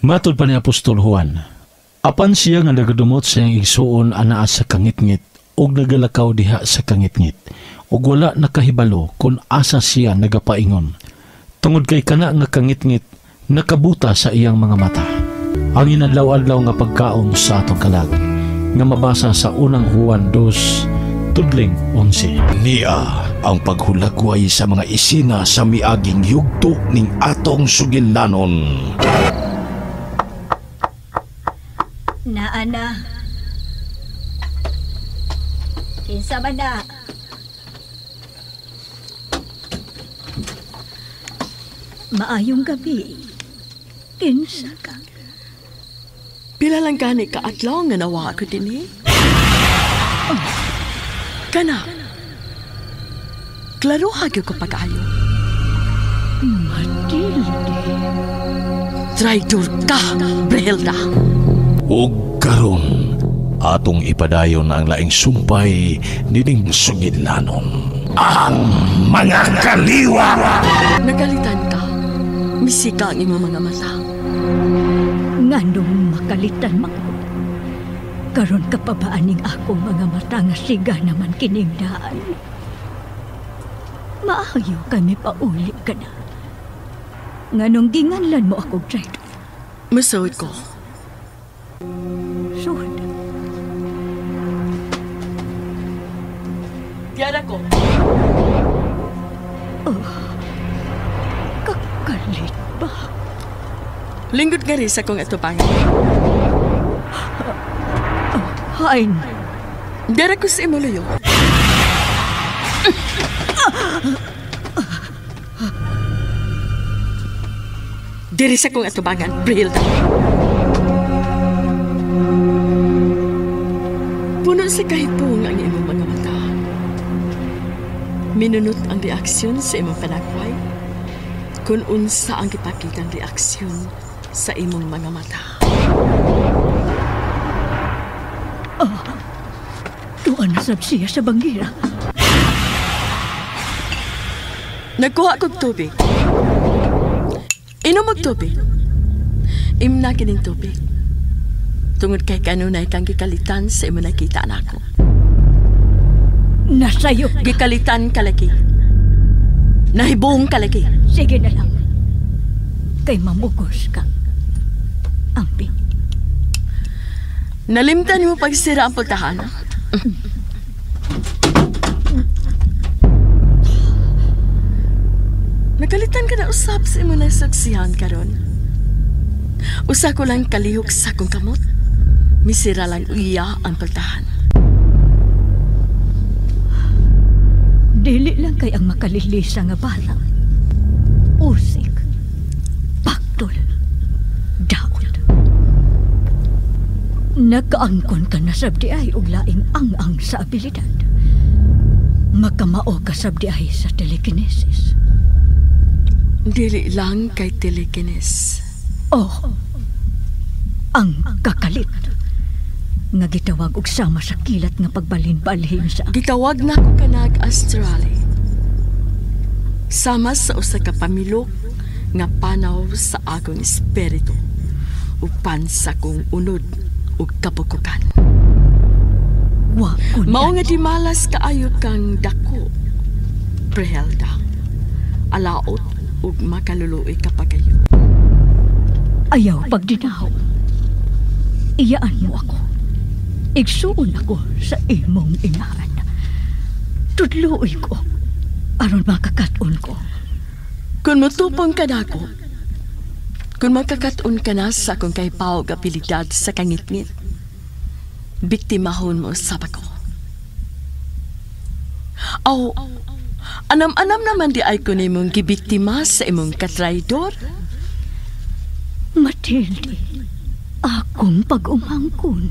Matod pa ni Apostol Juan, apan siya nga nagadumot sa iyang igsuon anaa sa kangitngit ug nagalakaw diha sa kangitngit ug wala nakahibalo kung asa siya nagapaingon. Tungod kay kana nga kangitngit nakabuta sa iyang mga mata. Ang inadlaw-adlaw nga pagkaon sa atong kalag nga mabasa sa unang Juan 2 tudling 11. Niya ang paghulagway sa mga isina sa miaging yugto ning atong sugilanon. Naana. Kinsa man na? Maayong gabi. Kinsa ka? Pila lang gani ka adlaw nga nawa ko dinhi? Oh. Kana. Klaro gyud ko pag-ayo. Matilde. Traitor ka, Brehilda. Ug karon atong ipadayon ang laing sumpay nining sugilanon. Ang mga kaliwa! Nagalitan ka. Misika ang imong mga mata. Nganong makalitan man ko? Karon ka pa ba aning akong mga mata nga siga naman kining daan? Maayo kami pauli ka na. Nganong ginganlan mo akong traitor? Musuod ko. Sud. Tiara ko. Oh, kakalit ba? Lingkod nga rin sa kong atubangan. Oh, hain. Dara ko sa imuluyo. Diri sa kong atubangan, Brehilda. Puno sa kahipong ang imong mga mata. Minunot ang reaksyon sa imong panagway. Kung unsa ang gipakitang reaksyon sa imong mga mata. Oh, tuan na sab siya sa banggira. Nagkuha kog tubig. Inom og tubig. Imna kining tubig. Tungod kay kanunay kang gikalitan sa imo nakita nako. Nasayop ka. Gikalitan ka lagi. Nahibong ka lagi. Sige na lang. Kay mamugos ka. Ampi. Nalimtan mo pagsira ang pultahan. Nagalitan ka na usap sa imo nasaksihan karon. Usa ko lang kalihok sa akong kamot. Misira lang iya ang pultahan. Dili lang kay ang makalilisa nga bala. Usik, paktol, daot. Nakaangkon ka na sabdi ay og laing ang-ang sa abilidad. Makamao ka sabdi ay sa telekinesis. Dili lang kay telekinesis. Oh, ang kakalit. Nga gitawag og sama sa kilat nga pagbalhin-balhin sa... Gitawag na ko kanag astrali. Sama sa usa ka pamilok nga panaw sa akong espiritu upan sa kong unod ug kapukukan. Wa ko niya. Mao nga di malas kaayo kang dako, Prehelda. Alaot ug makaluluoy ka pagayo. Ayaw pagdinaw. Iyaan mo ako. Igsuon ako sa imong inahan. Tudluoy ko aron makakat-on ko. Kung mutupong ka na ako, kung magkakat-on ka na sa akong kaypaw og abilidad sa kangitngit, biktimahon mo usab ako. Aw, anam-anam naman di ay ko nimong gibiktima sa imong katraidor. Matilde, akong pag-umangkon,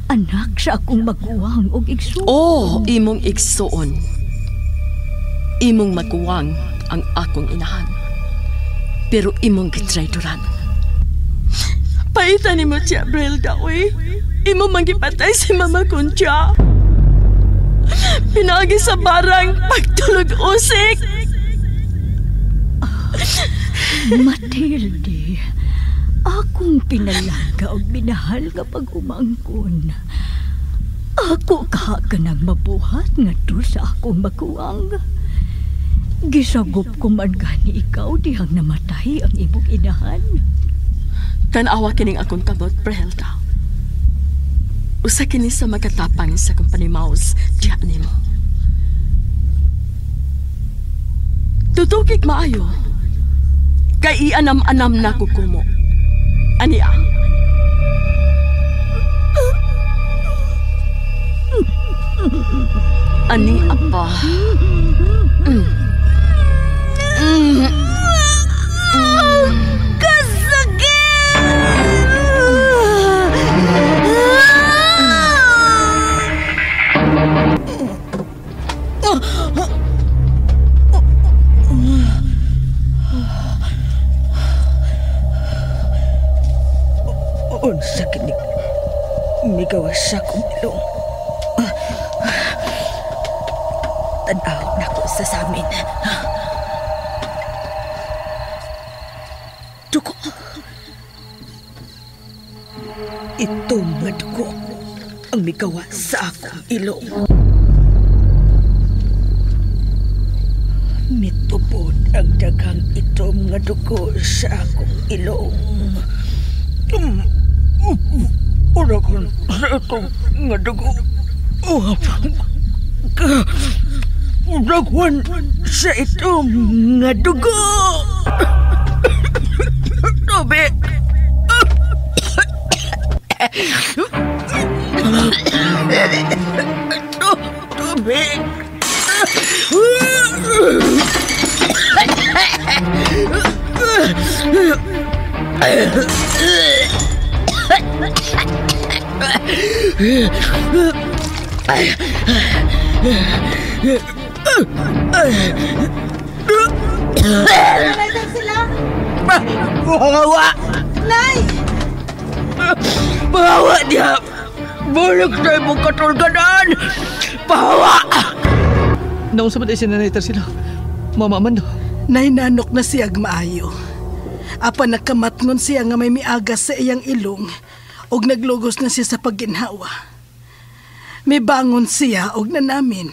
anak sa akong maguwang og igsuon. Oh, imong igsuon. Imong maguwang ang akong inahan. Pero imong gitraidoran. Paitan nimo siya, Brelda, uy. Imo manggipatay si Mama Concha. Pinagi sa barang pagtulog usik. Matilde, Akong pinalangga og minahal nga pag-umangkon. Ako kahaganang mabuhat ngadto sa akong maguwang. Gisagop ko man gani ikaw dihang namatay ang imong inahan. Tan-awa kining akong kamot, Brehelda. Usa kini sa magatapang sa akong panimaos diha nimo. Tutukig maayo. Kay ianam-anam na kukumo. Ania. Ani apa? Kasakit! Unsa kini migawas sa akong ilong. Tan-aw nako sa samin. Dugo. Ito nga dugo ang migawas sa akong ilong. Mitubod ang daghang itom nga dugo sa akong ilong. Uragon sa itong nga dugo. Uragon sa itong nga dugo. Tubig. Tubig. Nanay sila! Bawa! Nay! Bawa niya! Balik na imong katulganan! Bawa! Naunsa man si Nanay Tarsila? Mama man do. Nahinanok na siya maayo. Apan nagkamatngon siya nga may miagas sa iyang ilong og naglugos na siya sa pagginhawa. May bangon siya og nanamin.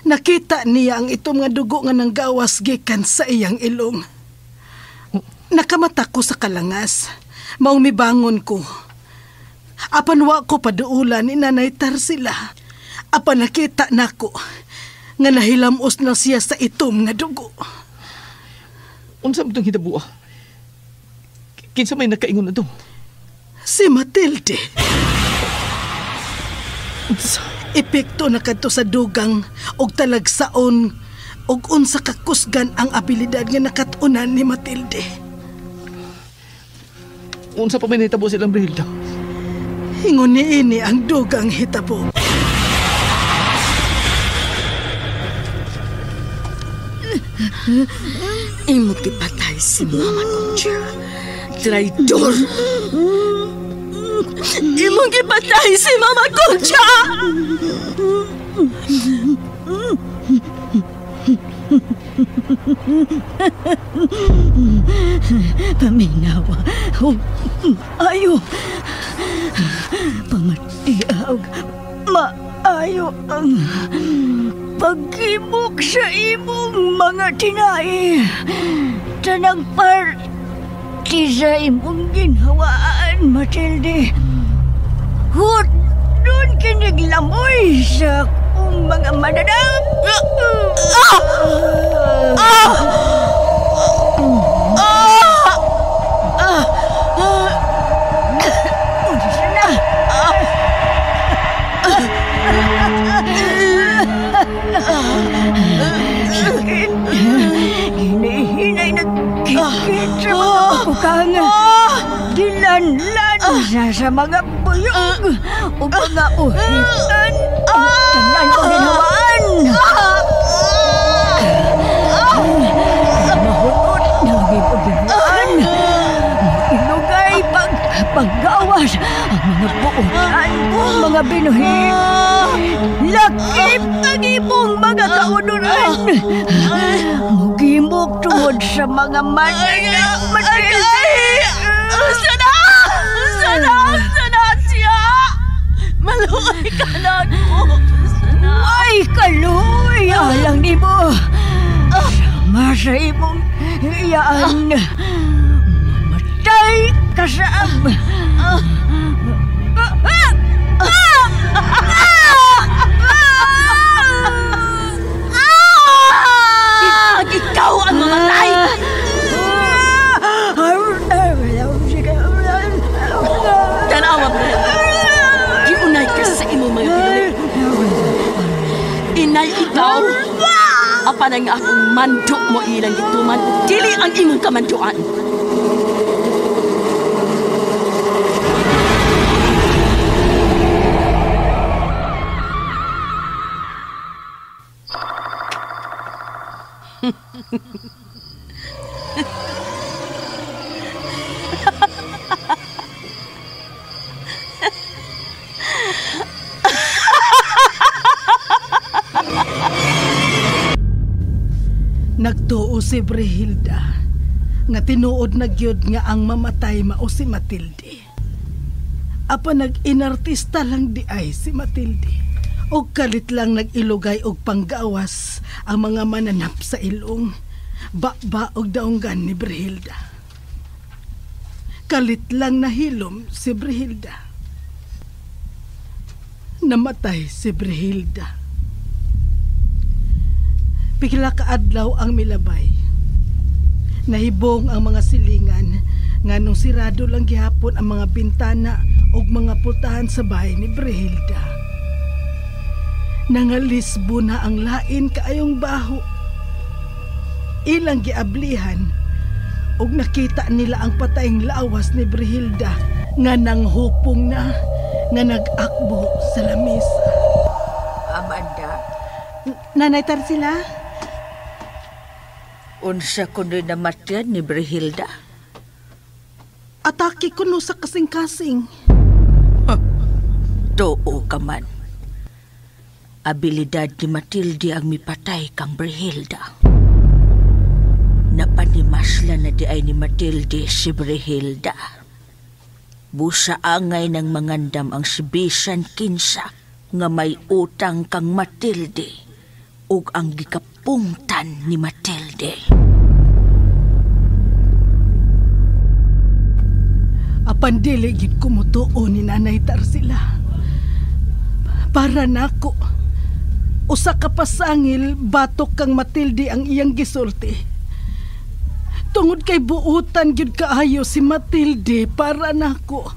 Nakita niya ang itom nga dugo nga nanggawas gikan sa iyang ilong. Nakamata ko sa kalangas. Maong mibangon ko. Apan wa ko paduulan ni Nanay Tarsila. Apan nakita nako nga nahilamos na siya sa itom nga dugo. Unsa man itong hitabua? Kinsa may nakaingon na to? Si Matilde. Unsa? Epekto na kadto sa dugang og talagsaon og unsa ka kusgan ang abilidad nga nakat-unan ni Matilde. Unsa pa may nahitabo silang Brehilda? Ingon niini ang dugang hitabo. Imo gipatay si Mama Concha. Traidor! Imo gipatay si Mama Concha! Paminawa. Maayo. Pamatiaw. Maayo ang paghimok sa imong mga tinai. Tanang parte sa imong ginhawaan, Matilde. Hut, doon kiniglamoy sa akong mga mananap. Unsa na? Sakit. Hinahinay nagkikit sa mga pagkukang. Dilanlan sa mga buyog o mga uhitan. Tanan ko ginawaan. Mahunot na ang ipagginawaan. Ilugay paggawas ang mga buotan kong mga binuhi. Lakip ang imong mga kaunuran. Mugimok tungod sa mga mananap, Matilde. sa imong iyaan. Mamatay ka sa... Ag ikaw ang mamatay! Tanawa, Brehilda. Giunay ka sa imong mga binulit. Inay ikaw, apan ang akong mando mo ilang gituman, dili ang imong kamanduan. Nagtuo si Brehilda nga tinuod na gyud nga ang mamatay mao si Matilde. Apan nag-inartista lang di ay si Matilde. Og kalit lang nag-ilugay og panggawas ang mga mananap sa ilong, ba-ba og daunggan ni Brehilda. Kalit lang nahilom si Brehilda. Namatay si Brehilda. Pigla kaadlaw ang milabay. Nahibong ang mga silingan nganong sirado lang gihapon ang mga bintana ug mga pultahan sa bahay ni Brehilda. Nangalisbo na ang lain kaayong baho. Ilang giablihan ug nakita nila ang patayng lawas ni Brehilda nga nanghupong na nga nag-akbo sa lamesa. Amanda. Nanay Tarsila? Unsa kuno namatyan ni Brehilda? Atake kuno sa kasing-kasing. Tuo ka man. Abilidad ni Matilde ang mipatay kang Brehilda. Napanimasla na di ay ni Matilde si Brehilda. Busa angay ng mangandam ang si Bisan Kinsa nga may utang kang Matilde ug ang gikapungtan ni Matilde. Apan dili gid kumutuo ni Nanay Tarsila. Para nako, usa ka pasangil batok kang Matilde ang iyang gisulti. Tungod kay buutan gyud kaayo si Matilde para nako.